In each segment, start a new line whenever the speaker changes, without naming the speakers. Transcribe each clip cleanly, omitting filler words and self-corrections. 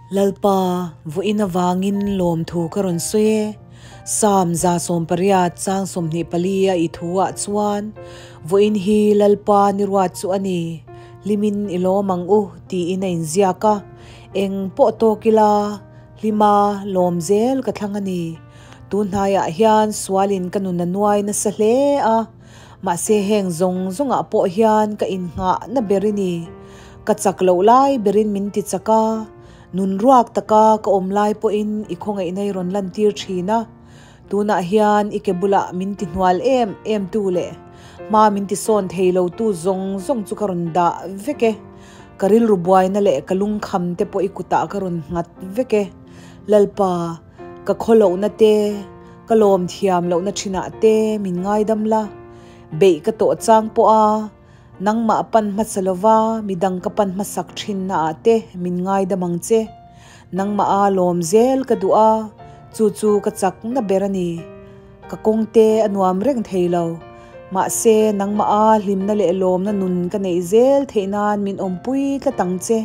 Lalpa, vawiin avangin lawmthu ka rawn sawi e. Psalm 118 chang 24 a i thu ah chuan, Vawiin hi Lalpa ni ruat chu a ni, hlimin i lawm ang u tiin a inziak a. Eng pawh tawk ila, hlima lawm zel ka thlang a ni. Tun hnaiah hian sualin ka nun a nuai nasa hle a, mahse heng zawng zawngah pawh hian ka innghahna ber i ni. Ka chak loh lai berin min ti chak a, nun ruak taka ka awm lai pawhin i khawngaihna i rawn lantir thin a. Tunah hian i ke bulah min ti hnual em em tu leh hma min ti sawn thei lo tu zawng zawng chu ka rawn dah vek e. Ka rilru buaina leh ka lungkham te pawh i kutah ka rawn nghat vek e. Lalpa. Ka khawlohna te, ka lawm thiam lohna thinah te min ngaidam la, beih ka tawh chang pawh a, nangmah pan hmasa lova midang ka pan hmasak thinna ah te min ngaidam ang che. Nangmah a lawm zel ka duh a, chu chu ka chakna ber a ni. Ka kawng te a nuam reng thei lo. Mahse, nangmah a hlimna leh lawmna nun ka neih zel theih nan min awmpui tlat ang che.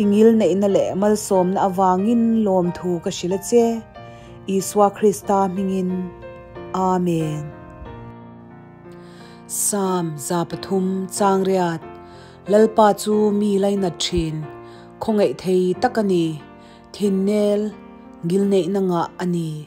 I ngilneihna leh malsawmna avangin lawmthu ka hrilh a che, Isua Krista hmingin. Amen. Psalm 3 Changriat, Lalpa chu mi lainat thin, khawngaih thei tak a ni, thinnel, ngilneihna ngah a ni.